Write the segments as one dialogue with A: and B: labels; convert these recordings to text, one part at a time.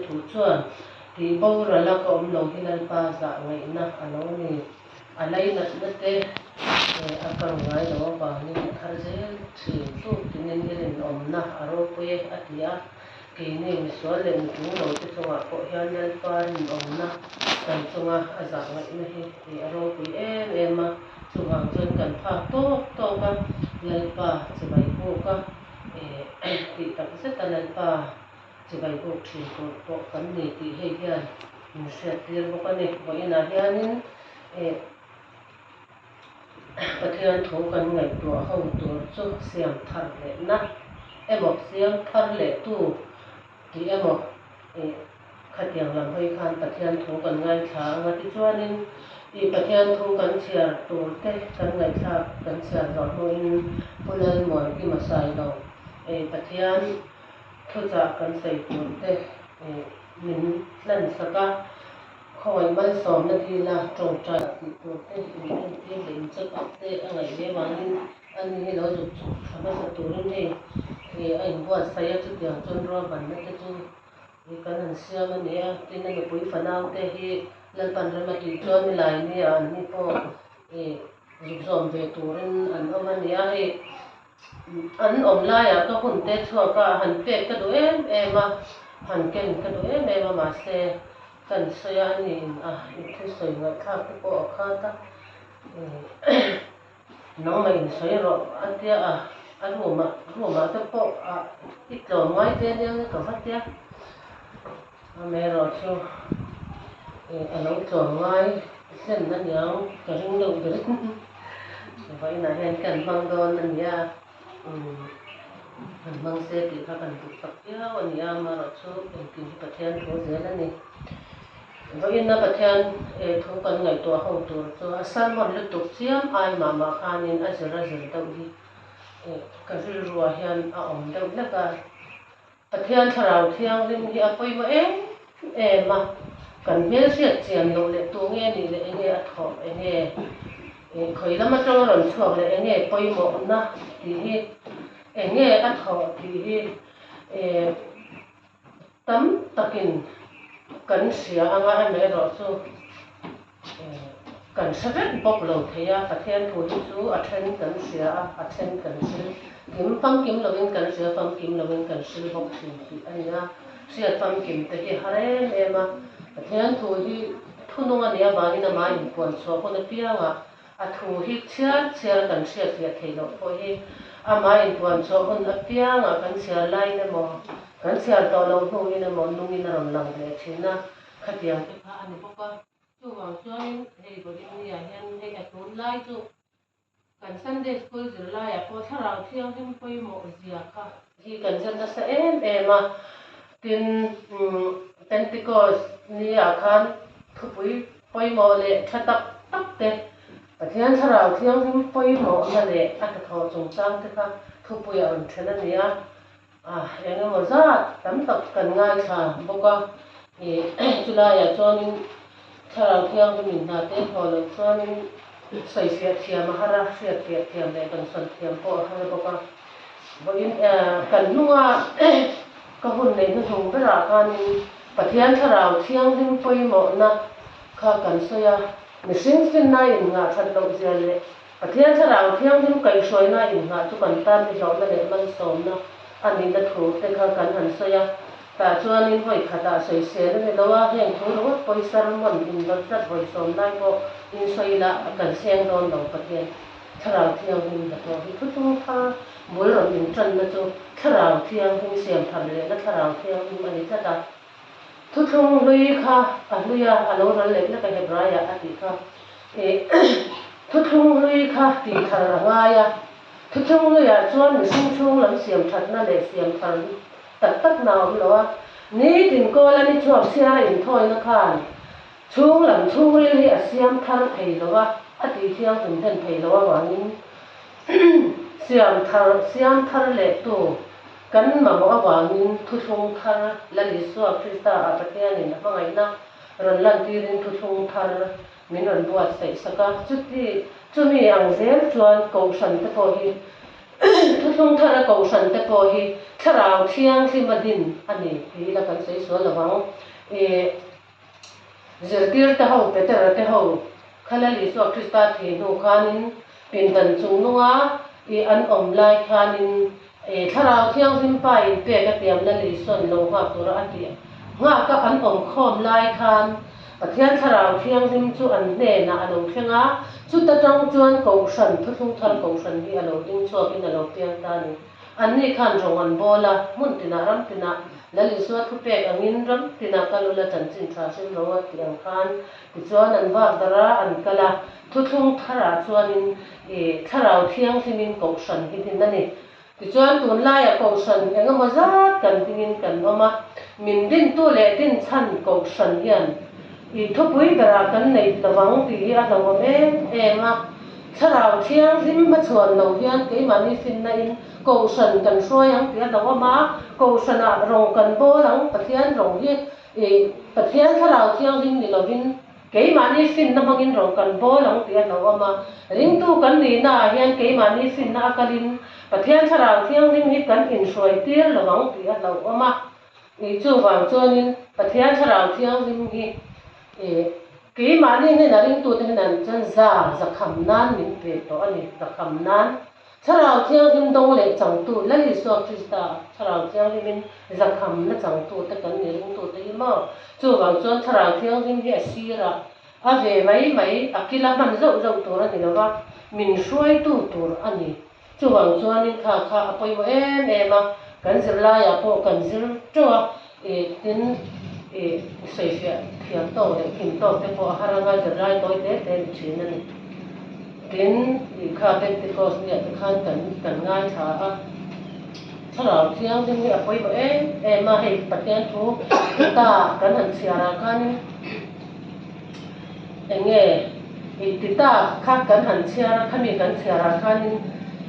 A: Thu chuan, Tih borala ka awm lo hi Lalpa zah ngaihna a lo ni. A lainatna te a kang ngai lo avangin a thar zel thin. Tluk tinin i rinawmna a ropui e, a ti a. Keini misual leh mitlung lo te chungah pawh hian Lalpa rinawmna kan chunga a zah ngaihna hi a ropui em em a. Chuvang chuan kan phak tawk tawk a, Lalpa chibai buk a, tih takzet a Lalpa Chibai buk thin tur pawh kan ni tih hei hian min hriattir bawk a ni. Vawiinah hianin eh Pathian thu kan ngaihtuah ho tur chu siam thar lehna emaw siam thar leh tu tih emaw eh khatiang lam hawi khan Pathian thu kan ngaithla ang a. Tichuanin ih Pathian thu kan chhiar tur te kan ngaihthlak kan chhiar zawh hnuin Pu Lalmuankima Sailo eh Pathian Thuchah kan sawi tur te min hlan sak a, khawngaih malsawmna dila tawngtai tih tur te in entir leh in check up te a ngaih ve vangin ani hi lo zuk chhuk tha hmasa turin hei a inbuatsaih a, chutiang chuan ruahmanna te chu kan han siam a ni a, tin a nupui fanau te hi Lalpan rem a tih chuan nilai nia an ni pawh zuk zawm ve turin an awm a ni a, hei. An awm laiah ka hun te chhuak a, han pek ka duh em em a, han ken ka duh em em a, mahse kan sawi a niin a thusawi ngaihthlak te pawh a khat a, nangmah in sawi rawh a tia a, a room ah room ah te pawh a i tlawm ngai te ania nge ka va tia, amaherawhchu chu a lo tlawm ngai hlen aniang ka ring deuh ber in. Vawiinah hian kan hmang dawn a ni a, kan hmang se tih kha kan duh tak viau a ni a, amaherawhchu engkim hi Pathian thu zel a ni. Vawiina Pathian thu kan ngaihtuah ho tur chu a sermon lutuk chiam ai mah mah khanin a zir a zir deuh hi ka rilruah hian a awm deuh hlek a. Pathian Thlarau Thianghlim hi a pawimawh em em a, kan hmelhriat chian loh leh tu nge nih leh enge a thawh, enge khawi lam atanga rawn chhuak leh enge pawimawhna tih hi, enge a thawh tih hi tam takin kan hria anga amaherawhchu Kan hre vek bawk lo thei a, Pathian thu hi chu a then kan hria a, a then kan hril kim famkim lovin kan hria famkim lovin kan hril bawk thin tih a ni a, hriat famkim te hi har em em a, Pathian thu hi thunung a nih avangin amah inpuan chhuah hun apiangah a thu hi chhiar chhiar kan hriat fiah theih loh pawh hi amah inpuan chhuah hun apiangah kan chhiar laiin emaw kan chhiar tawh loh hnuin emaw nungin a rawn lang leh thin a, khatiang te kha a ni bawk a. Chuvang chuanin hei Vawiinniah hian hei a tun lai chu kan Sunday School zirlaiah pawh thlarau thianghlim pawimawh zia kha hi kan zir nasa em em a. Tin, Pentecost niah khan thupui pawimawh leh tha tak tak te, Pathian thlarau thianghlim pawimawhna leh a hnathawh chungchang te kha thupuiah rawn then a ni a. A eng emaw zat tam tak kan ngaithla bawk a, ih chulaiah chuanin thlarau thianghlimin hna te hlawh loh chuanin sawifiah thiam a har a, hriatfiah thiam leh dawnsawn thiam pawh a har bawk a. Vawiin kan hnunga ka hun neih hnuhnung berah khanin Pathian thlarau thianghlim pawimawhna kha kan sawi a, mihring finna innghah that loh zia leh Pathian Thlarau Thianghlim kaihhruaina inngah chu kan tan ni hlauhna leh malsawmna a nihna thu te kha kan han sawi a, tah chuanin vawi khatah sawisel a ni lo a, heng thu ringawt pawi sermon indawt tlat vawi sawm lai pawh in sawi ila kan seng dawn lo Pathian Thlarau Thianghlim hnathawh hi thuthlung thar bul rawn intanna chu Thlarau Thianghlim siam thar lehna Thlarau Thianghlim a ni tlat a. Thuthlung hlui kha a hlui a, a lo ral leh lek a Hebraiah a tih kha. Ih, thuthlung hlui kha tih thar a ngai a. Thuthlung hluiah chuan mihring chhung lam siam thatna leh siam thar tak takna a awm lo a. Nitin kawl a ni chhuak chhiara inthawina khan chhung lam chhungril hi a siam thar thei lo a, a tih thianghlim hlen thei lo avangin siam thar siam thar leh tu Kan mamawh avangin thuthlung thar Lal Isua Krista ah Pathianin a hmangaihna rawn lantirin thuthlung thar min rawn buatsaih sak a. Chuti chumi ang zel chuan Kohhran te pawh hi Thuthlung thara Kohhran te pawh hi Thlarau Thianghlima din a ni tih ila kan sawi sual lovang. Ih zirtir te ho, Petera te ho kha Lal Isua Krista thih hnu khanin pindan chung nunga ih an awm lai khanin ih Thlarau Thianghlim Pa in pek a tiam Lal Isua'n lo nghak tura a tih nghaka an awm khawm lai khan Pathian Thlarau Thianghlim chu an hnenah a lo thleng a, chuta tang chuan Kohhran, Thuthlung Thar Kohhran hi a lo ding chhuakin a lo piang ta a ni. Anni khan rawng an bawl a, hmun tinah ram tinah Lal Isua thupek angin ram tinah kal ula chanchin tha hril ro a tih ang khan tichuan an vak darh a, an kal a. Thuthlung Tharah chuanin ih Thlarau Thianghlimin Kohhran hi din a ni. Tichuan tunlaiah Kohhran eng emaw zat kan dingin kan awm a, min dintu leh dinchhan Kohhran hian i thupui berah kan neih lovang tih hi a hlauhawm em em a. Thlarau Thianghlim hmachhuan lo hian keimahni finna in Kohhran kan hruai ang tih a hlauhawm a, Kohhranah rawng kan bawl ang, Pathian rawng hi i Pathian Thlarau Thianghlim ni lovin, Keimahni finna hmangin ro kan bawl ang tih a hlauhawm a, ringtu kan nihnaah hian keimahni finna a kalin Pathian Thlarau Thianghlim hi kan inhruai tir lo ang tih a hlauhawm a. Ih chuvang chuanin Pathian Thlarau Thianghlim hi ih keimahni hnena ringtute hian chuan za zakham nan min pe tawh a ni, zakham nan. Thlarau Thianghlim dawng leh changtu Lal Isua Krista Thlarau Thianghlimin zakhamna changtute kan ni ringtute hi maw? Chuvang chuan Thlarau Thianghlim hi a sirah a ve mai mai, a kila hman zauh zauh tur a ni lo va, min hruaitu tur a ni. Chuvang chuanin kha kha a pawimawh em em a, kan zirlaiah pawh kan zir teuh a, ih tin ih sawifiah thiam tawk leh kim tawk te pawh a har anga zirlai tawi te te ni thin a ni. Tin, ih kha Pentecost niah te khan kan kan ngaithla a, Thlarau Thianghlim hi a pawimawh em em a, hei Pathian thu ta kan han chhiar ah khanin eng nge ih ti ta kha kan han chhiar a, khami kan chhiar ah khanin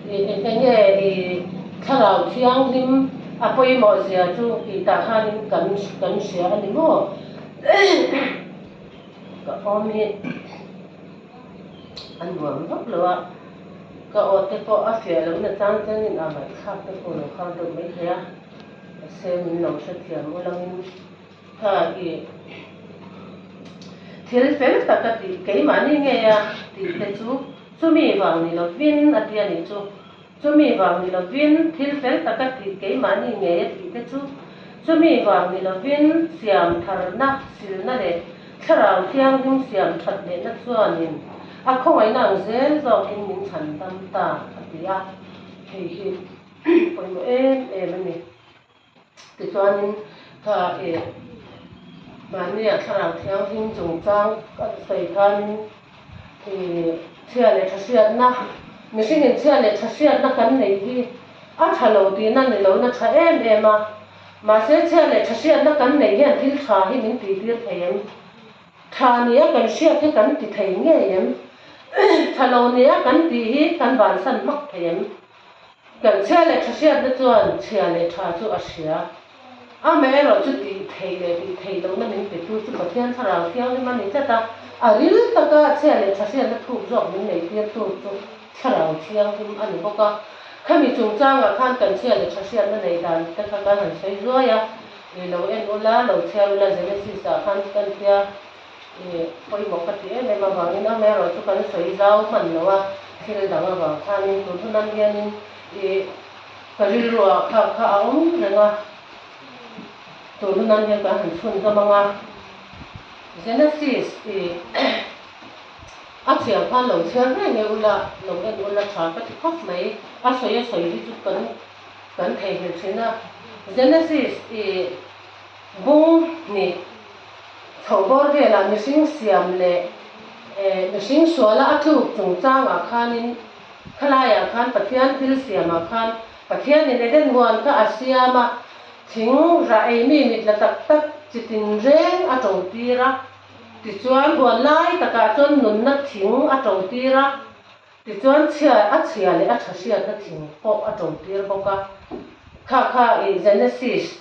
A: ih eng nge ih Thlarau Thianghlim a pawimawh zia chu tih tah khanin kan kan hria a ni maw? Ka awm hi. A nuam vak lo a, ka aw te pawh a fiah loh na chang chuanin a ngaihthlak te pawh lo har deuh mai thei a, mahse min lo hrethiam ulangin kha i thil fel tak a tih keimahni ngei a tih te chu chumi vang ni lovin a ti a nih chu, chumi vang ni lovin thil fel tak a tih keimahni ngei a tih te chu chumi vang ni lovin siam tharna silna leh Thlarau Thianghlim siam that lehna chuanin a khawngaihna ang zel zawkin min chhan dam ta a ti a, hei hi pawimawh em em a ni. Tichuanin kha ih mahnia Thlarau Thianghlim chungchang kan sawi khanin ih chhia leh tha hriatna, mihringin chhia leh tha hriatna kan neih hi a tha lo tihna ni loin a tha em em a, Mahse, chhia leh tha hriatna kan neih hian thil tha hi min tihtir thei em? Tha nia kan hriat hi kan ti thei ngei em? Tha lo nia kan tih hi kan bansan hmak thei em? Kan chhia leh tha hriatna chuan chhia leh tha chu a hria. Amaherawh chu tih theih leh tih theih lohna min petu chu Pathian Thlarau Thianghlim a ni tlat a, a ril taka chhia leh tha hriatna thuk zawk min neitirtu chu Thlarau Thianghlim a ni bawk a. Khami chungchangah khan kan chhia leh tha hriatna nei dan te kha kan han sawi zuai a, ih lo en ula, lo chhiar ula Genesis ah khan kan tia ih pawimawh ka ti em em avangin amaherawh chu kan sawi zau hman lo a, thil dang avang khanin tun hun an hianin ih ka rilru ah kha kha a awm reng a, tun hun an hian kan han chhun zawm ang a, Genesis ih. A chhiar khan lo chhiar reng e ula, lo en ula tha ka ti khawp mai. A sawi a sawi hi chu kan kan theihnghilh thin a. Genesis i bung hnih chho bawr velah mihring siam leh mihring suala a tluk chungchangah khanin khalaiah khan Pathian thil siamah khan Pathianin Eden huan kha a siam a, thing rah ei mi mit la tak tak chi tinreng a to tir a. Tichuan, huan lai takah chuan nunna thing a to tir a, tichuan chhia a chhia leh a tha hriatna thing pawh a to tir bawk a. Kha kha i Genesis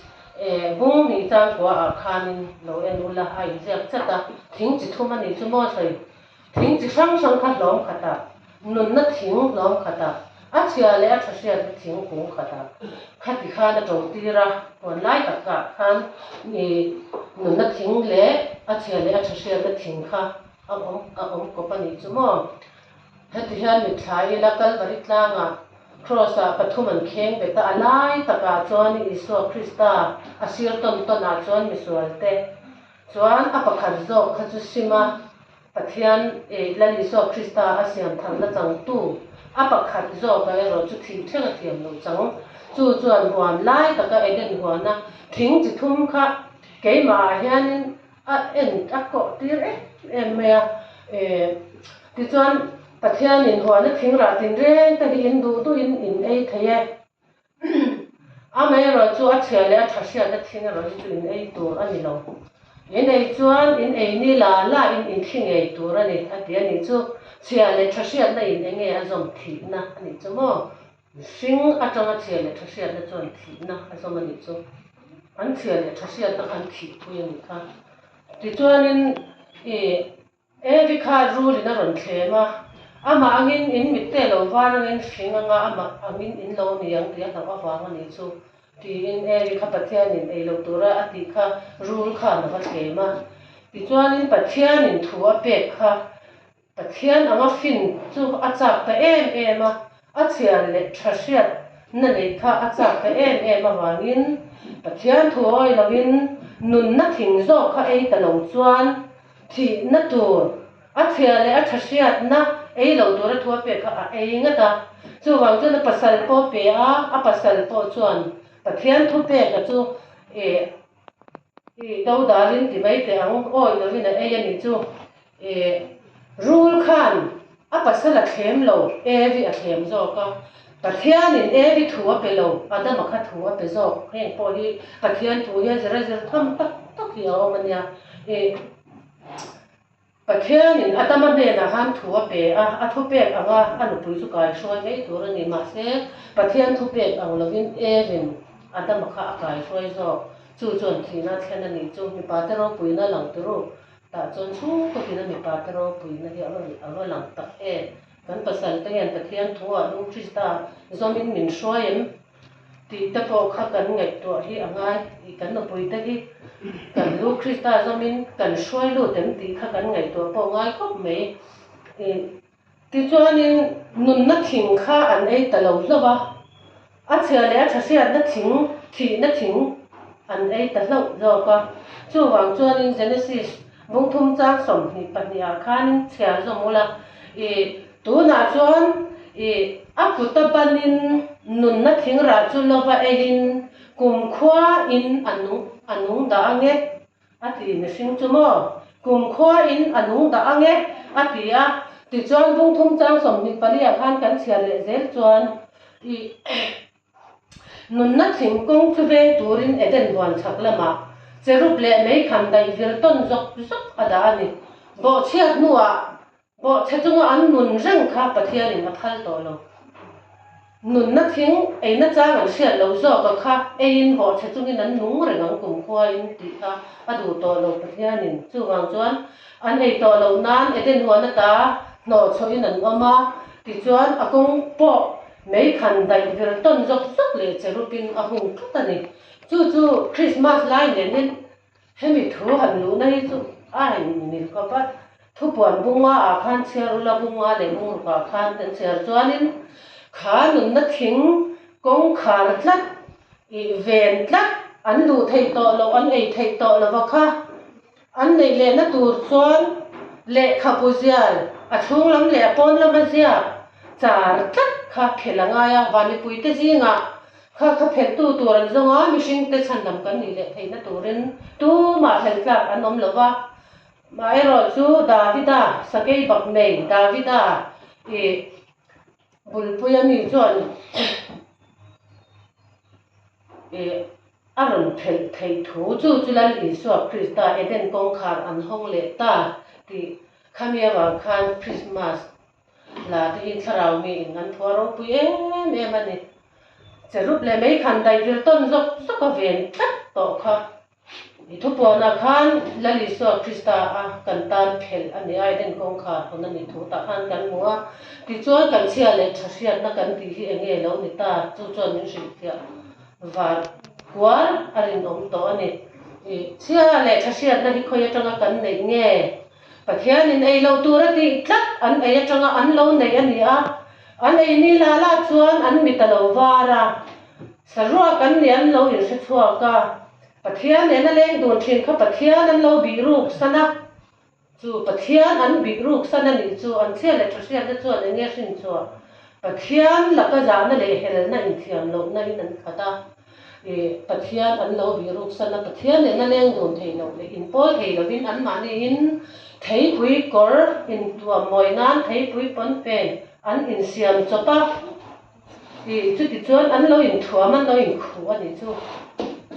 A: bung hnih changkua ah khanin lo en ula a inziak chat a, thing chi thum a nih chu maw sawi? Thing chi hrang hrang kha hlawm khatah, nunna thing hlawm khatah. A chhia leh a tha hriatna thing kung khatah khati khan a to tir a, huan lai takah khan i nunna thing leh a chhia leh a tha hriatna thing kha a awm a awm kawp a nih chu maw. Heti hian mitthla ila Kalvari tlangah Cross-ah pathum an kheng bet a, a lai takah chuan Isua Krista a sir tawn tawnah chuan misualte chuan a pakhat zawk kha chu sim a, Pathian eh Lal Isua Krista a siam tharna changtu a pakhat zawka erawh chu thih thleng a thiam loh chang. Chu chuan huan lai taka Eden huana thing chi thum kha keimahah hianin a en a kawh tir em em mai a. Eh tichuan Pathianin huana thing rah tinreng te hi in duh duhin in ei thei e. Amaherawh chu a chhia leh a tha hriatna thing erawh hi chu in ei tur a ni lo. In ei chuan in ei ni la la in in thli ngei tur a ni a ti a nih chu. Chhia leh tha hriatna in eng nge a zawm thihna a nih chu maw? Mihring atanga chhia leh tha hriatna chuan thihna a zawm a nih chu. An chhia leh tha hriatna kha an thihpui a nih kha. Tichuanin i Evi kha rulin a rawn thlem a, amah angin in mitte lo var angin hring anga amah angin in lo ni ang tih a hlauh avang a nih chu, tiin Evi kha Pathianin ei lo tura a tih kha rul khan a va thlem a. Tichuanin Pathianin thu a pek kha Pathian anga fin chu a chak ta em em a, a chhiar leh tha hriat na neih kha a chak ta em em avangin Pathian thu awi loin nunna thing zawk kha ei ta lo chuan Thihna tur, a chhia leh a tha hriatna ei lo tura thu a pek kha a ei ngat a. Chuvang chuan a pasal pawh pe a, a pasal pawh chuan Pathian thu peka chu eh ih do dalin ti mai teh ang, awih lovin a ei a nih chu. Eh rul khan a pasal a thlem lo, Evi a thlem zawk a. Pathianin Evi thu a pe lo, Adama kha thu a pe zawk. Heng pawh hi Pathian thu hian zir a zir tham tak tak hi a awm a nia. Ih, Pathianin Adama hnenah khan thu a pe a, a thupek anga a nupui chu kai hruai mai tur a ni. Mahse, Pathian thupek ang lovin Evin Adama kha a kai hruai zawk. Chu chuan thihna a thlen a nih chu. Mipate ropuina lang tur u. Tah chuan chhungkaw tina mipate ropuina hi a va lang tak em? Kan pasal te hian Pathian thuah Lu Krista zawmin min hruai em tih te pawh kha kan ngaihtuah hi a ngai. Kan nupui te hi kan Lu Krista zawmin kan hruai lut em tih kha kan ngaihtuah pawh ngai khawp mai. Tichuanin nunna thing kha an ei ta lo hlauh a, a chhia leh a tha hriatna thing, thihna thing an ei ta hlauh zawk a. Chuvang chuanin Genesis bungthum chang 22 ah khanin chhiar zawm ula, i tunah chuan i a kuta banin nunna thing rah chu lova eiin kumkhua in a nung a nung dah ange. A ti mihring chu maw? Kumkhua in a nung dah ang e, a ti a. Tichuan bungthum chang 24 ah khan kan chhiar leh zel chuan i nunna thingkung chu veng turin Eden huan chhak lamah cherub leh meikham daih vir tawn zawk zawk a dah a ni. Bawhchhiat hnuah Bawhchhe chunga an nun reng kha Pathianin a phal tawh lo. Nunna thing eina chang an hriat loh zawka kha eiin bawhchhe chungin an nung reng ang kumkhuain tih kha a duh tawh lo Pathianin. Chuvang chuan an ei tawh loh nan Eden huan ata hnawhchhuahin an awm a, tichuan a kawng pawh meikhan daih vir tawn zawk zawk leh cherupin a hung tlat a ni. Chu chu Krismas lai nen hian Hemi thu han luhna hi chu a inmil khawp a, thupuan bunga ah khan chhiar ula bunga leh bungruk ah khan kan chhiar chuanin kha nunna thing kawngkhar tlat ih ven tlat an luh theih tawh loh an ei theih tawh lova kha an neih lehna tur chuan lehkhabu zial a chhung lam leh a pawn lama ziak char tlat kha phelh a ngai a, vanmipuite zingah Kha kha phelhtu tur an zawng a, mihringte chhandam kan nih leh theihna turin tumah phelh tlak an awm lo va. Amaherawh chu Davida, sakei bak nei Davida i bulpuia mi chuan i a rawn phelh theih thu chu chu Lal Isua Krista Eden kawngkhar an hawng leh ta tih khami avang khan Krismas Hla te hi thlarau mi in an phuah ropui em em a ni. Cherub leh meikhan daih vir tawn zawk zawk a ven tlat tawh kha. I thupuanah khan Lal Isua Krista a kan tan phelh a ni a, Eden kawngkhar hawn a nih thu tah khan kan hmu a. Tichuan kan chhia leh tha hriatna kan tih hi eng nge lo ni ta? Chu chuan min hrilhfiah var kual a rinawm tawh a ni. I chhia leh tha hriatna hi khawi atanga kan neih nge? Pathianin ei loh tur a tih tlat an ei atanga an lo neih a ni a, an ei ni la la chuan an mit a lo var a, saruak an nih an lo inhre chhuak a, Pathian nena leng dun thin kha Pathian an lo bih ruk san a, chu Pathian an bih ruk san a nih chu an chhia leh tha hriatna chuan eng nge hrin chhuah? Pathian laka zahna leh helna inthiam lohna in an khat a, ih Pathian an lo bih ruk san a, Pathian nena leng dun thei loh leh inpawl thei lovin anmahniin theipui kawr intuam mawi nan theipui pawnfen an insiam chawp a. Ih, chuti chuan an lo inthuam, an lo inkhuh a nih chu.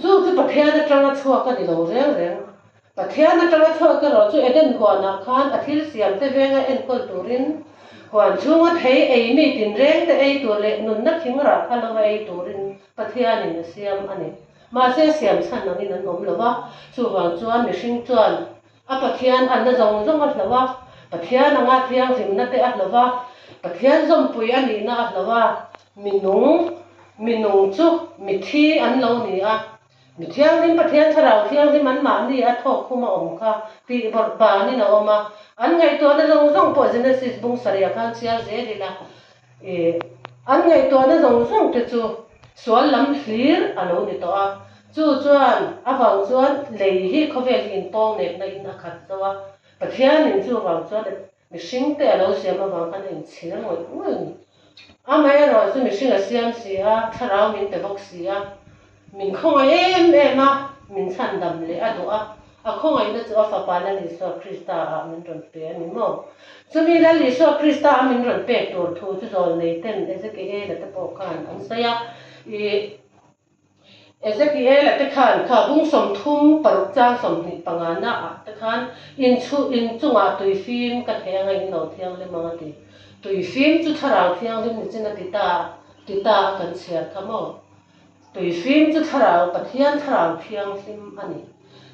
A: Chu chu Pathian atanga chhuak a ni lo reng reng. Pathian atanga chhuak erawh chu Eden huanah khan a thil siam te venga enkawl turin, huan chhunga thei ei mi tinreng te ei tur leh nunna thing rah kha lova ei turin Pathianin a siam a ni. Mahse siam chhan angin an awm lo va, chuvang chuan mihring chuan A Pathian anna zawng zawng a hlo a, Pathian anga thianghlimna te a hlo a, Pathian zawmpui a nihna a hlo a, mi nung, mi nung chu mi thi an lo ni a, mi thianghlim Pathian thlarau thianghlim an mahni a thawk khum a awm kha tih bawrh banin a awm a, an ngaihtuahna zawng zawng pawh Genesis bung sarih ah khan chhiar zel ila, Ih, an ngaihtuahna zawng zawng te chu sual lam hlir a lo ni tawh a, chu chuan avang chuan lei hi khawvel hi inpawng nekna in a khat zo a, Pathianin chu avang chuan mihring te a lo siam avang khan a inchhir ngawih ngawih a ni. Amaherawhchu mihring a siam si a, thlarau min pe bawk si a, Min khawngaih em em a, min chhandam leh a duh a, a khawngaihna chu a Fapa Lal Isua Krista ah min rawn pe a ni maw? Chumi Lal Isua Krista a min rawn pek tur thu chu zawlnei ten Ezekiela te pawh khan an sawi a, ih Ezekiela te khan kha bung 35 chang 25 na ah te khan inchhu inchungah tui fim ka thei anga in lo thianghlim ang a ti. Tui fim chu thlarau thianghlim ni chin a ti ta ti ta a kan chhiar kha maw? Tuifim chu thlarau, Pathian thlarau thianghlim a ni.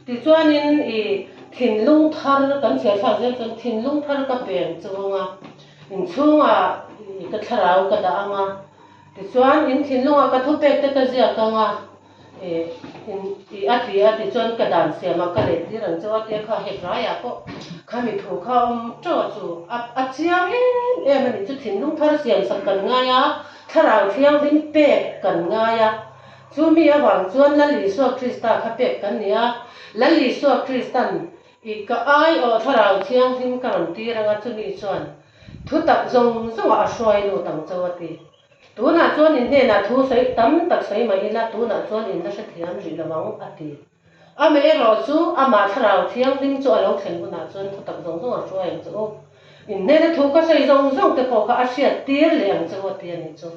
A: Tichuanin i thinlung thar, kan chhiar thlak zel chuan thinlung thar ka peng chung a, inchhungah i ka thlarau ka dah ang a, tichuan in thinlungah ka thupek te ka ziak ang a, i in i a ti a, tichuan ka dan siamah ka let tir ang chauh a tia kha Hebraiah pawh khami thu kha awm teuh a chu a a chiang em em a nih chu thinlung thar siamsak kan ngai a, Thlarau Thianghlim pek kan ngai a, chu mi avang chuan Lal Isua Krista kha pek kan ni a, Lal Isua Kristan i ka ai aw Thlarau Thianghlim ka rawn tir anga chumi chuan thu tak zawng zawngah a hruai lut ang cho a ti. Tunah chuan in hnenah thu sawi tam tak sawi mah ila tunah chuan in la hrethiam rih lo ang a ti. Amaherawh chu amah Thlarau Thianghlim chu a lo thlen hunah chuan thu tak zawng zawng a hruai ang che u. In hnena thu ka sawi zawng zawng te pawh kha a hriat tir leh ang che u a ti a nih chu.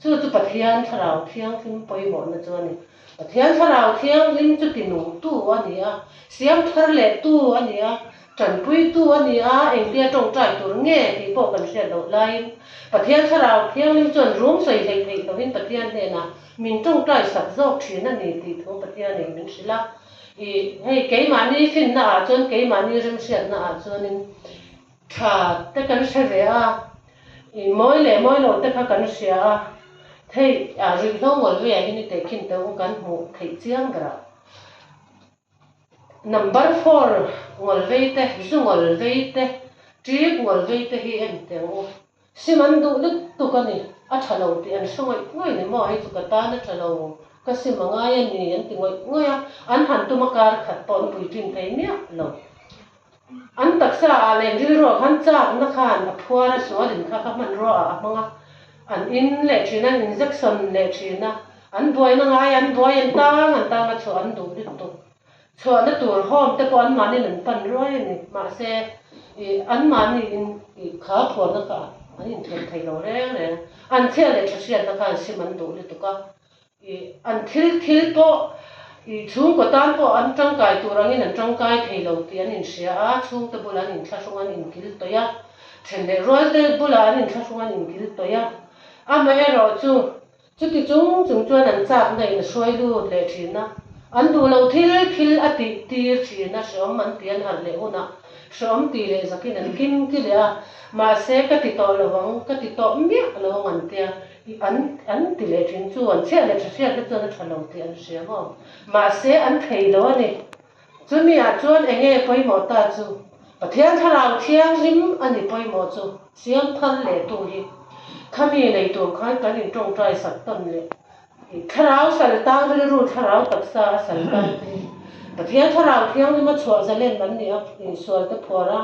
A: Chu chu Pathian Thlarau Thianghlim pawimawhna chu a ni. Pathian Thlarau Thianghlim chu tinungtu a ni a, siam thar leh tu a ni a, tanpuitu a ni a, engtia tawngtai tur nge tih pawh kan hriat loh laiin Pathian Thlarau Thianghlim chuan rum sawi hleih theih lovin Pathian hnenah Min tawngtai sak zawk thin a ni tih thu Pathianin min hrilh a. Ih, hei keimahni finna ah chuan, keimahni remhriatna ah chuanin tha te kan hre ve a, ih, mawi leh mawi lo te kha kan hria a, hei ah ruihhlo ngawl veiah hian i tehkhin teh u kan hmuh theih chiang berah. Number four ngawl vei te, zu ngawl vei te, trip ngawl vei te hi en teh ang u. Sim an duh lutuk a ni, a tha lo tih an hre ngawih ngawih ni maw, hei chu ka tan a tha lo, ka sim a ngai a ni an ti ngawih ngawih a, an han tum a kar khat pawh an pui ṭin thei miah lo. An taksa ah leh rilruah khan chakna khan a phuar a sual in kha kha hmanrua ah a hmang a, an in leh ṭhin a, an injection leh ṭhin a, an buaina ngai an buai an tang an tang a chhuah an duh lutuk. Chhuahna tur home te pawh anmahniin an pan ruai a ni. Mahse, ih anmahniin ih kha phuarna kha an inthen thei lo reng reng. An chhia leh tha hriatna kha an sim an duh lutuk a. Ih an thil thil pawh ih chhungkaw tan pawh an tangkai tur angin an tangkai thei lo tih an inhria a, chhungte bulah an inthlahrung an inkil tawih a, then leh rualte bulah an inthlahrung an inkil tawih a. Amaherawhchu Chuti chung chung chuan an chakna in a hruai lut leh thin a. An duh loh thil thil a tih tir thin a, hreawm an ti an harh leh hunah hreawm tih leh zakin an kim ti leh a, mahse ka ti tawh lo ang, ka ti tawh miah lo ang an tia, an an ti leh thin chu an chhiat leh tha hriat te chuan a tha lo tih an hria maw? Mahse an thei lo a ni. Chumi ah chuan eng nge pawimawh ta chu? Pathian Thlarau Thianghlim a ni pawimawh chu, siam thar leh tu hi. Khami nei tur khan kan in tawngtai sak tawn leh Thlarau sal tang rilru thlarau taksa a sal tang te hi Pathian Thlarau Thianghlim a chhuah zalen an ni a, insual te phuar a,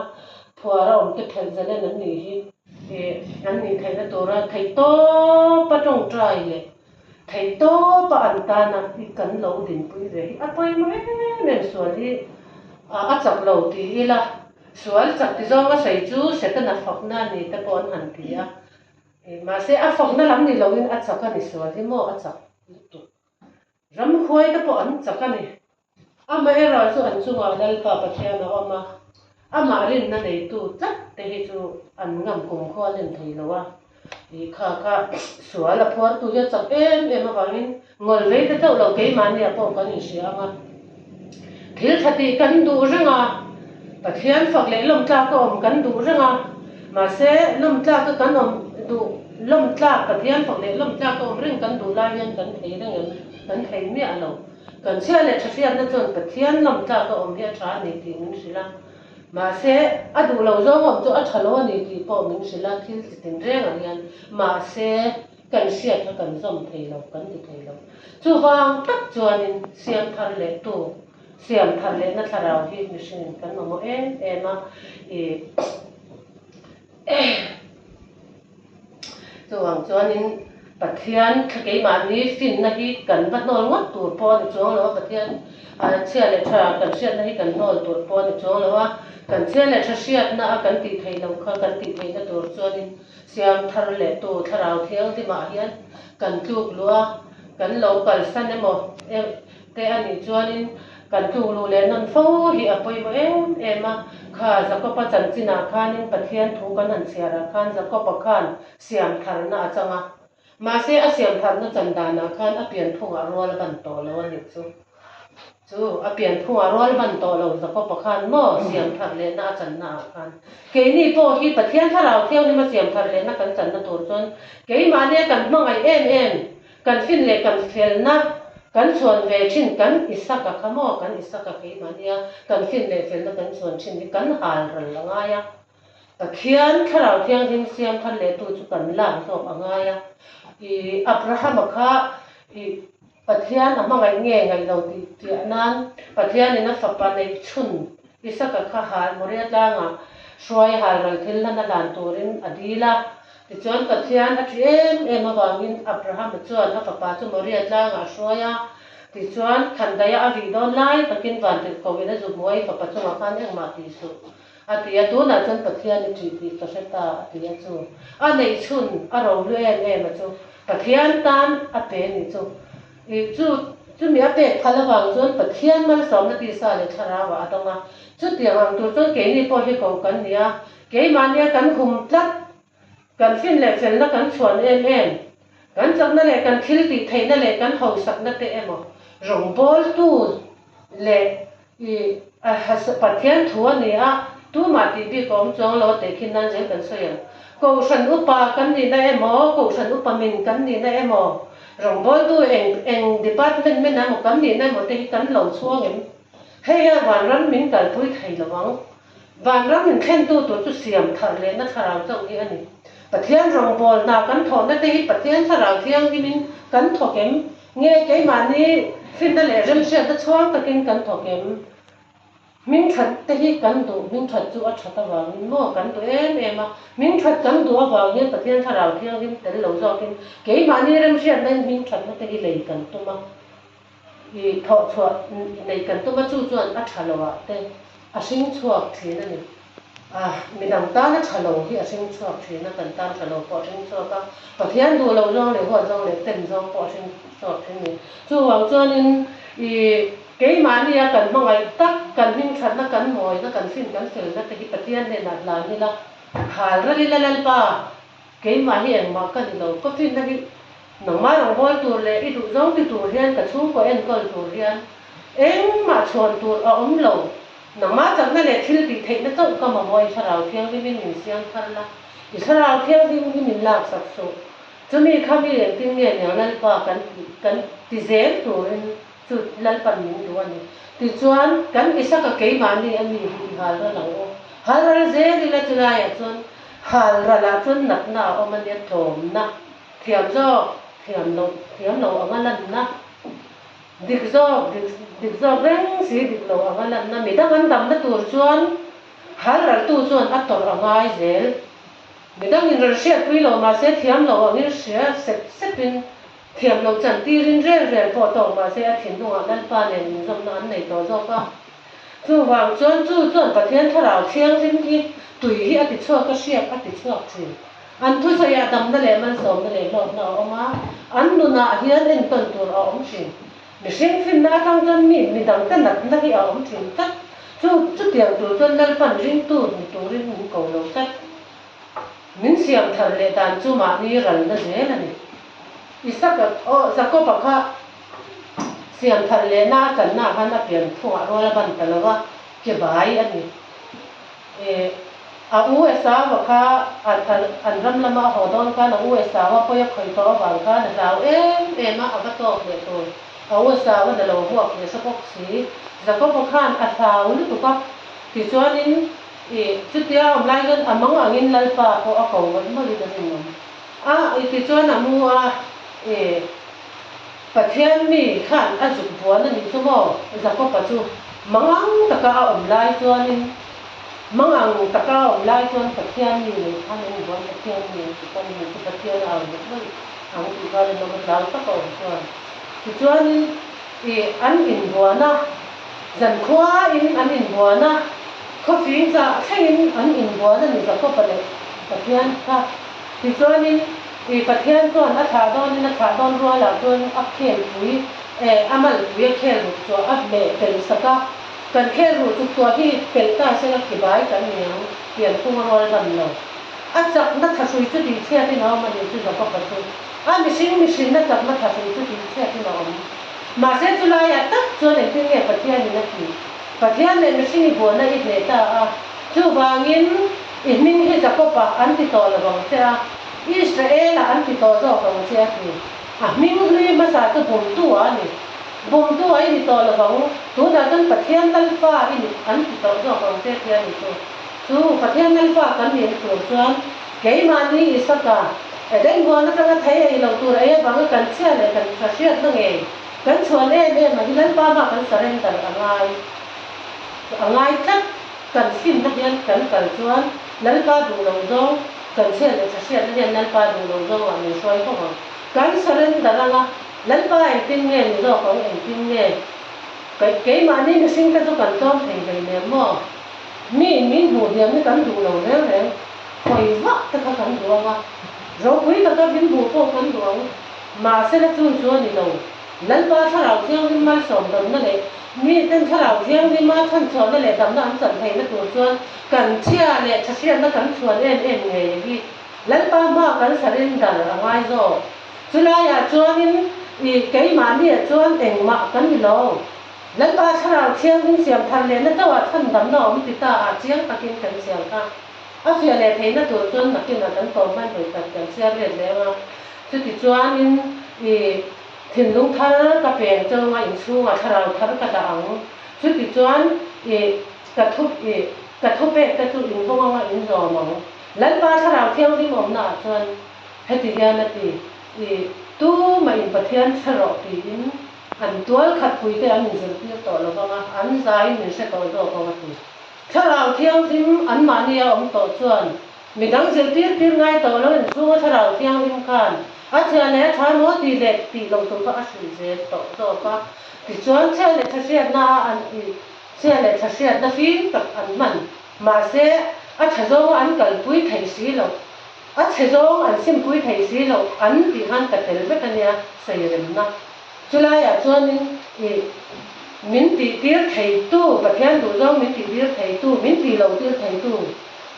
A: phuar a awm te phelh zalen an nih hi. An nih theihna tura theihtawp a tawngtai leh theihtawp a an tana i kan lo dinpui ve hi a pawimawh em em sual hi a chak lo ti ila, sual chak ti zawnga sawi chu Setana fakna a ni te pawh an han ti a. Mahse a fakna lam ni loin a chak a ni sual hi maw a chak lutuk. Ramhuai te pawh an chak a ni. Amaherawh chu an chungah Lalpa Pathian a awm a, amah rinna neitu tlat te hi chu an ngam kumkhua len thei lo a. I kha kha sual a phuartu hi a chak em em avangin ngawl vei te chauh lo keimahniah pawh kan inhria ang a. Thil tha tih kan duh reng a, Pathian fak leh lawmtlak a awm kan duh reng a, mahse lawmtlak a kan awm duh lawmtlak Pathian fak leh lawmtlak a awm reng kan duh lai hian kan thei reng em? Kan thei miah lo. Kan chhia leh tha hriatna chuan Pathian lawmtlak a awm hi a tha a ni tih min hrilh a, mahse a duh lo zawng awm chu a tha lo a ni tih pawh min hrilh a, thil chi tin rengah hian mahse kan hriat kha kan zawm thei lo, kan ti thei lo. Chuvang tak chuanin siam thar leh tu, siam thar lehna thlarau hi mihringin kan mamawh em em a, ih Chuvang chuanin Pathian thla keimahni finna hi kan va hnawl ngawt tur pawh a ni chuang lo a, Pathian chhia leh tha kan hriatna hi kan hnawl tur pawh a ni chuang lo a, kan chhia leh tha hriatna a kan tih theih loh kha kan tih theihna tur chuanin siam thar leh tu Thlarau Thianghlimah hian kan tluk luh a, kan lo kalsan emaw te a nih chuanin kan tluk luh leh nawn fo hi a pawimawh em em a. Kha Jakob-a chanchinah khanin Pathian thu kan han chhiarah khan Jakob-a khan siam tharna a chang a. Mahse a siam tharna chan danah khan a pianphungah rual a ban tawh lo a nih chu. Chu a pianphungah rual ban tawh lo Jakob-a khan maw siam thar lehna a channa ah khan keini pawh hi Pathian Thlarau Thianghlim a siam thar lehna kan channa tur chuan keimahnia kan hmangaih em em Kan fin leh kan felna kan chhuan ve thin kan Isaka kha maw kan Isaka keimahnia kan fin leh felna kan chhuan thin hi kan hal ral a ngai a, Pathian Thlarau Thianghlim siam thar leh tu chu kan lak zawk a ngai a, i Abrahama kha i Pathian a hmangaih nge ngaih lo tih chiah nan Pathianin a fapa neih chhun Isaka kha hal Moria tlangah hruai hal ral thil hlan a hlan turin a dil a. Tichuan Pathian a ṭhi em em avangin Abrahama chuan a fapa chu Moria tlangah a hruai a. Tichuan Khandaia a vih dawn lai takin vantirhkohin a zu hmuai fapa chungah khan engmah tih suh a ti a, tunah chuan Pathian i ṭih tih ka hre ta a ti a chu. A neih chhun a rohlu em em a chu Pathian tan a pe nih chu. Ih chu chumi a pek phal avang chuan Pathian malsawmna tisa leh thlarauah a dawng a. Chutiang ang tur chuan keini pawh hi ko kan ni a, Keimahnia kan hum tlat, kan fin leh felna kan chhuan em em, kan chakna leh kan thil tih theihna leh kan hausakna te emaw rawngbawltu leh i Pathian thu a ni a, tumah tih bik a awm chuang lo a teh khin nan zel kan sawi ang. Kohhran upa kan nihna emaw, Kohhran upa min kan nihna emaw, rawngbawltu eng eng department men emaw kan nihna emaw te hi kan lo chhuang em? Hei hian vanram min kalpui thei lo ang. Vanram inthlentu tur chu siam thar lehna thlarau chauh hi a ni. Pathian rawngbâwl hna kan thawhna te hi Pathian thlarau thianghlimin kan thawk em? Nge keimahni finna leh remhriatna chhuang takin kan thawk em? Hmingthat te hi kan duh, hmingthat chu a that avangin maw kan duh em em a. Hmingthat kan duh avang hian Pathian thlarau thianghlim tel lo zawkin keimahni remhriatnain hmingthatna te hi lei kan tum a. I thawh chhuah nei kan tum a, chu chuan a tha lo ah te a hring chhuak thin a ni. A midang tan a tha lo hi a hring chhuak thin a, kan tan tha lo pawh a hring chhuak a, Pathian duh lo zawng leh huat zawng leh ten zawng pawh a hring chhuak thin a ni. Chuvang chuanin i keimahnia kan hmangaih tak, kan hmingthatna, kan mawina, kan fin, kan felna te hi Pathian hnenah hlan ila, hal ral ila Lalpa, Keimah hi engmah ka ni lo, ka finna hi nangmah rawn bawl tur leh i duh zawng ti tur hian ka chhungkaw enkawl tur hian Engmah chhuan tur a awm lo. Nangmah chakna leh thil tih theihna chauh ka mamawh i Thlarau Thianghlimin min siam thar la, i Thlarau Thianghlim hi min laksak suh. Chumi kha mi engtin nge niang Lalpa kan tih kan ti zel turin chu Lalpan min duh a ni. Tichuan, kan Isaka keimahni a mi hi i hal ral ang u. Hal ral zel ila chulaiah chuan hal ralah chuan natna a awm a nia, tlawmna, thiam zawk, thiam loh, thiam lo anga lanna, dik zawk, dik dik zawk reng si dik lo anga lanna, midang an damna tur chuan hal raltu chuan a tawrh a ngai zel. Midangin rawn hriatpui lo mahse thiam lo angin hria sep sepin thiam lo chantirin rel rel pawh tawk mahse a thinlungah Lalpa nen inzawmna an nei tawh zawk a. Chuvang chuan chu chuan Pathian Thlarau Thianghlim hi tui hi a tichhuak a hriak a tichhuak thin. An thusawiah damna leh malsawmna leh hlawkna a awm a, an nunah hian entawn tur a awm thin. Mihring finna atang chuan mi midangte natna hi a awm thin tlat. Chu chutiang tur chuan Lalpan ringtu ni turin min ko lo tlat. Min siam thar leh dan chu mahni ralna zel a ni. Isaka aw Jakoba kha siam thar lehna a channa ah khan a pian phungah rual a ban ta lo va, ke bai a ni. E a u Esau-a kha an an an ram lama a haw dawn khan a u Esau-a pawi a khawih tawh avang khan a hlau em em a, a va tawk leh tur. A u Esau-a'n a lo vuak nasa bawk si. Jakoba khan a hlau lutuk a, tichuanin i chutia a awm lai chuan a mang angin Lalpa pawh a ko mawlh mawlhin a rinawm a, i tichuan a mu a, i Pathian mi khan a zuk buan a nih chu maw? Jakoba chu mangang taka a awm lai chuanin mangang taka a awm lai chuan Pathian mi nei khan an buan Pathian mi an ti khan mi chu Pathian a au mawlh mawlh ang tih kha rinawm a hlau tak a awm chuan. Tichuanin i an inbuan a, zankhuain an inbuan a, khawfing chah thlengin an inbuan a ni Jakoba leh Pathian kha. Tichuanin i Pathian chuan a thlah dawnin a thlah dawn rualah chuan a khelpui eh a malpui a khel ruh chuah a meh pel sak a, kan khel ruh chuk tuah hi pelh ta sela kibai kan ni ang pianphung a rual ban lo. A chakna thahrui chu tihchhiatin a awm a ni chu Jakoba chu a mihring mihrinna chakna thahrui chu tihchhiatin a awm. Mahse chulaiah tak chuan engtin nge Pathianin a tih? Pathian leh mihring i buaina i hneh ta a, chuvangin i hming hi Jakob-a an ti tawh lo vang che a, Israel-a an ti tawh zawk ang che a ti. A hming hlui hmasa chu Bumtu-a a ni. Bumtu-a i ni tawh lo vang, tunah chuan Pathian Lalpa i ni an ti tawh zawk ang che tia ni chu. Chu Pathian Lalpa kan nihna tur chuan keimahni Isaka, Eden huan atanga thei ei lo tur ei avanga kan chhia leh kan tha hriatna ngei Kan chhuan em em a hi Lalpa mah kan surrender a ngai a ngai tlat. Kan simna hian kan kal chuan Lalpa duh lo zawng, kan chhiat leh tha hriatna hian Lalpa duh lo zawngah min hruai fo ang. Kan surrender anga Lalpa engtin nge ni zawk ang engtin nge keimahni mihringte chu kan tlawm thei hlei nem maw? Mi min hmuh hniam hi kan duh lo reng reng, hawi vak te kha kan duh ang a, ropui taka min hmuh pawh kan duh ang. Mahsela chu chu a ni lo. Lalpa Thlarau Thianghlim malsawm damna leh miten Thlarau Thianghlima chhanchhuahna leh damna an chan theihna tur chuan kan chhia leh thahriatna kan chhuan em em ngei hi Lalpa hmaa kan surrender a ngai zawk. Chulaiah chuanin i keimahniah chuan engmah kan ni lo. Lalpa Thlarau Thianghlim siam thar lehna chauhah chhandamna awm ti ta ah chiang takin kan siam kha. A fiah leh theihna tur chuan nakinah kan tawm hman vawi khat kan chhiar let leh ang a. Chutichuanin i thinlung thar ka peng chunga inchhungah thlarau thar ka dah ang. Chutichuan i ka thu i ka thupek te chu invawng anga inzawm ang. Lalpa thlarau thianghlim awmnaah chuan heti hian a ti, I tumah in Pathian hre rawh tiin an tual khatpuite an inzirtir tawh lo vang a, an zaiin min hre tawh zawk ang a ti. Thlarau thianghlim anmahni a awm tawh chuan midang zirtir tir ngai tawh lo inchhunga Thlarau Thianghlim khan a chhia leh a tha maw tih leh tih loh tur kha a hrilh zel tawh zawk a. Tichuan chhia leh tha hriatna a an ih chhia leh tha hriatna fim tak an hman. Mahse a tha zawnga an kalpui thei si loh, a chhe zawng an simpui thei si loh an tih khan ka tel vek a nia sawi remna. Chulaiah chuanin ih min tihtir theitu, Pathian duhzawng min tihtir theitu, min tih loh tir theitu,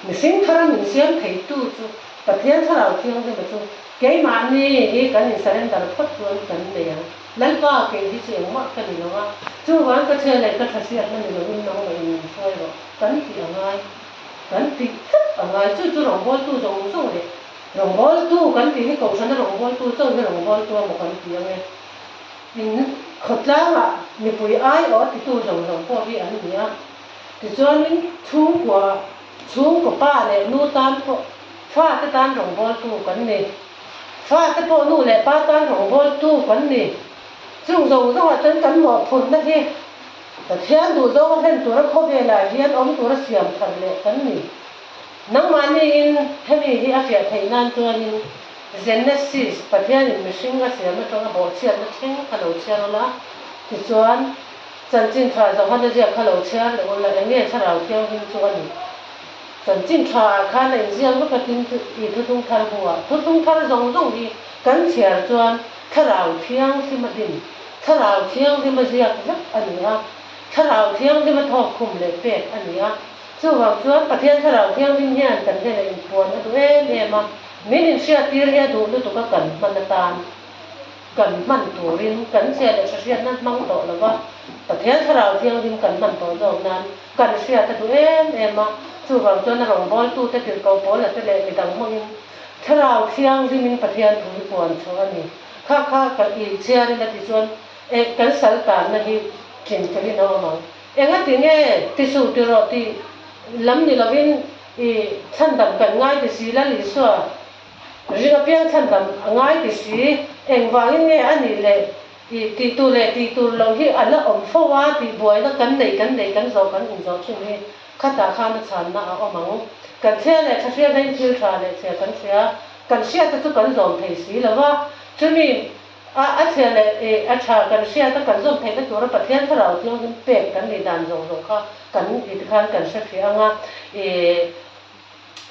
A: mihring thara min siam theitu chu. Pathian Thlarau Thianghlima chu keimahni hi kan in surrender phawt chuan kan nei ang. Lalpa kei hi chu engmah ka ni lo a, chuvang ka chhia leh ka tha hriatna ni lovin nangmah in min hruai rawh kan tih a ngai, kan tih tlat a ngai. Chu chu rawngbawltu zawng zawng leh rawngbawltu kan tih hi Kohhrana rawngbawltu chauh hi rawngbawltu amaw kan ti ang e. In khawtlangah mipui aiawh a titu zawng zawng pawh hi an ni a. Tichuanin chhungkua chhungkaw pa leh nu tan pawh fate tan rawngbawltu kan ni. Fate pawh nu leh pa tan rawngbawltu kan ni. Chung zawng zawngah chuan kan mawhphurhna hi Pathian duhzawnga hlen tura khawvelah hian awm tura siam thar leh kan ni. Nangmahniin hemi hi a fiah theih nan chuanin Genesis, Pathianin mihring a siam atanga bawhchhiatna thleng kha lo chhiar ula, tichuan Chanchin tha Johana ziak kha lo chhiar leh ula, eng nge Thlarau Thianghlim chu a nih? Chanchin tha ah khan a inziak vek a tin chu i thuthlung thar bu ah thuthlung thar zawng zawng hi kan chhiar chuan Thlarau Thianghlim a din, Thlarau Thianghlim a ziak vek a ni a, Thlarau Thianghlim a thawk khum leh pek a ni a. Chuvang chuan Pathian Thlarau Thianghlim hian kan hnenah inpuan a duh em em a, min inhriattir hi a duh lutuk a kan hman atan. Kan hman turin kan chhia leh hre hriatna hmang tawh lo va, Pathian Thlarau Thianghlim kan hman tawh zawk nan kan hriat a duh em em a. Chuvang chuan a rawngbawltute tirhkoh Paula te leh midang hmangin Thlarau Thianghlimin Pathian thu hi puan chhuah a ni. Kha kha ka i chhiarin a ti chuan eh kan sal tanna hi tling felin a awm ang. Engati nge ti suh ti rawh tih lam ni lovin i chhandam kan ngai ti si Lal Isua Ring apiang chhandam a ngai ti si, engvangin nge a nih leh i tih tur leh tih tur lo hi a la awm fo a tih buaina kan nei kan nei kan zawh kan inzawh thin hi khatah khan a chhanna a awm ang. Kan chhia leh tha hriatna in thil tha leh chhia kan hria, kan hriatte chu kan zawm thei si lo va, chumi a a chhia leh i a tha kan hriata kan zawm theihna tura Pathian Thlarau Thianghlim pek kan nih dan zawng zawng kha kan i tikhan kan hre fiah ang a, i.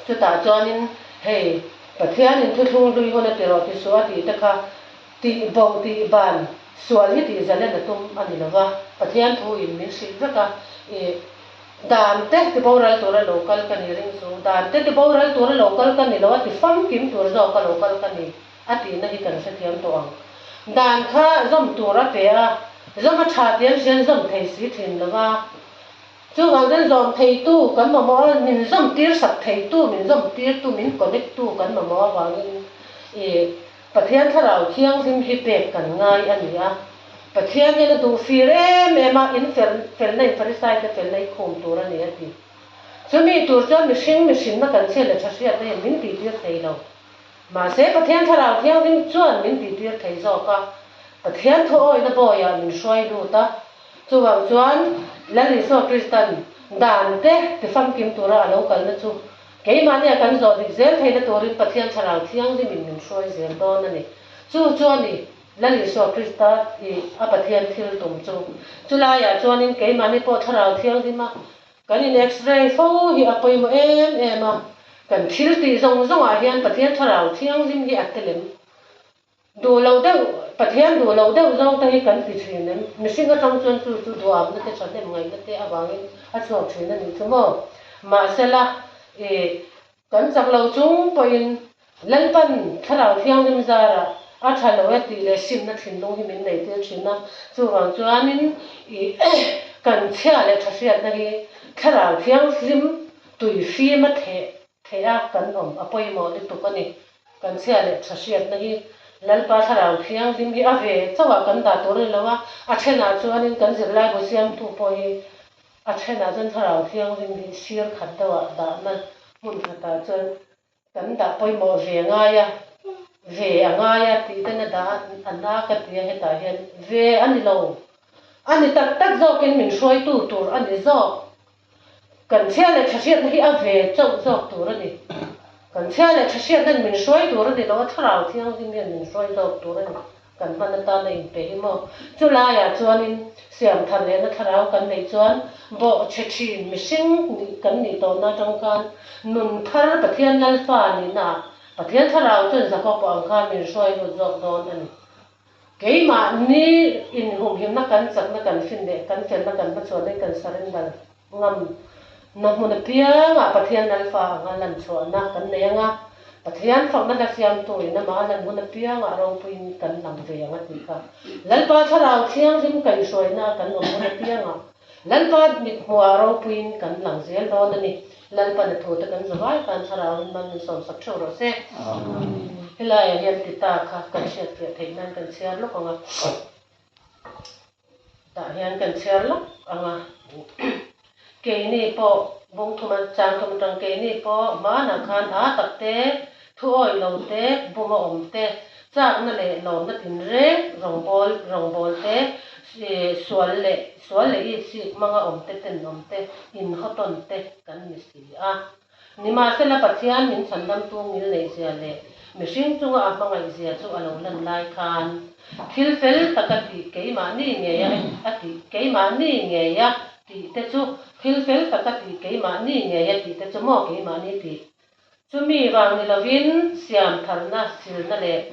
A: Chutah chuanin, Hei, Pathianin thuthlung hlui hun a ti rawh ti suh a tih te kha tih bo tih ban sual hi tih zalen a tum a ni lo va, Pathian thu in min hrilh vek a, i dan te ti boral tura lo kal ka ni ring chu, dan te ti boral tura lo kal ka ni lo a ti famkim tur zawk a lo kal ka ni a tihna hi kan hrethiam tawh ang. Dan kha zawm tur a pe a, zawm a tha tiang hian zawm thei si thin lo va. Chuvang chuan zawm theitu kan mamawh a, min zawm tir sak theitu, min zawm tirtu, min connect tu kan mamawh avangin i Pathian Thlarau Thianghlim hi pek kan ngai a ni a. Pathian hian a duh fir em em a, in fel felna in Farisai te felna i khum tur a ni a ti. Chumi tur chuan mihring mihrinna kan chhiat leh tha hriatna hian min tihtir thei lo. Mahse Pathian Thlarau Thianghlim chuan min tihtir thei zawk a, Pathian thuawihna bawiah min hruai lut a. Chuvang chuan Lal Isua Kristan dan te tifamkim tura a lo kalna chu keimahnia kan zawh dik zel theihna turin Pathian Thlarau Thianghlimin min hruai zel dawn a ni. Chu chu a ni Lal Isua Krista i a Pathian thil tum chu. Chulaiah chuanin keimahni pawh Thlarau Thianghlima Kan in X-ray fo hi a pawimawh em em a, kan thil tih zawng zawngah hian Pathian Thlarau Thianghlim hi a tel em? Duh loh deuh, Pathian duh loh deuh zawng te hi kan ti thin em? Mihring atang chuan chu chu duhamna te thahnem ngaihna te avangin a chhuak thin a nih chu maw? Mahsela, i Kan chak lo chung pawhin Lalpan Thlarau Thianghlim zarah a tha lo e tih leh simna thinlung hi min nei tir thin a. Chuvang chuanin i kan chhia leh tha hriatna hi Thlarau Thianghlim tui fim a theh theh a kan awm a pawimawh lutuk a ni. Kan chhia leh tha hriatna hi Lalpa Thlarau Thianghlim hi a ve chauhah kan dah tur a ni lo a, a thenah chuanin kan zirlaibu siamtu pawh hi A thenah chuan Thlarau Thianghlim hi sir khat deuhah dahna hmun khatah chuan kan dah pawimawh ve ngai a, ve a ngai a tih ten a dah a, a na ka ti a hetah hian ve a ni lo. A ni tak tak zawkin min hruaitu tur a ni zawk. Kan chhia leh tha hriatna hi a ve chauh zawk tur a ni. Kan chhia leh tha hriatna min hruai tur a ni lo a, Thlarau Thianghlim hian min hruai zawk tur a ni. Kan hman atan a inpe hi maw? Chu laiah chuanin siam thar lehna thlarau kan neih chuan bawhchhe thin mihring nih kan nih tawhna atang khan nun thar Pathian Lalfa nihnaah Pathian thlarau chuan Jakob ang khan min hruai lut zawk dawn a ni. Keimahni inhumhimna kan chakna kan fin leh kan felna kan hmachhuahna hi kan surrender ngam na hmun apiangah Pathian Lalfa anga lan chhuahna kan nei anga. Pathian fakna hla siamtu in amah a lan hun apiangah ropuiin kan lang ve ang a tih kha. Lalpa Thlarau Thianghlim kaihhruaina a kan awm hun apiangah Lalpa mithmuhah ropuiin kan lang zel dawn a ni. Lalpan a thute kan zavai khan Thlarauin mal min sawmsak theuh rawh se. Helaiah hian Tita kha kan hriatfiah theih nan kan chhiar lawk ang a. Tah hian kan chhiar lawk ang a. Keini pawh bungthuma changthum atang keini pawh hmanah khan a tak te, thu awih lo te, buma awm te, chakna leh lawmna tinreng rawngbawl rawngbawl te, sual leh sual leh itsik hmanga awm te tenawm te, inhawtawn te kan ni si a. Nimahsela Pathian min chhandamtu ngil neihzia leh mihring chunga a hmangaihzia chu a lo lan lai khan thil fel taka tih keimahni ngeia a tih keimahni ngeia tih te chu thil fel taka tih keimahni ngeia tih te chu maw keimahni tih chumi vang ni lovin siam tharna silna leh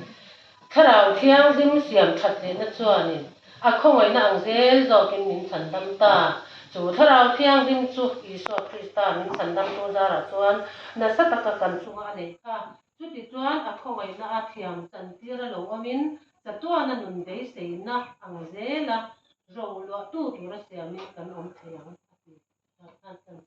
A: Thlarau Thianghlim siam that lehna chuanin a khawngaihna ang zel zawkin min chhandam ta. Chu Thlarau Thianghlim chu Isua Krista min chhandamtu zarah chuan nasa taka kan chunga a neih kha. Chuti chuan a khawngaihna a thiam chantir a lo awmin chatuana nun beiseina ang zela ro luahtu tura siamin kan awm thei ang, a ti.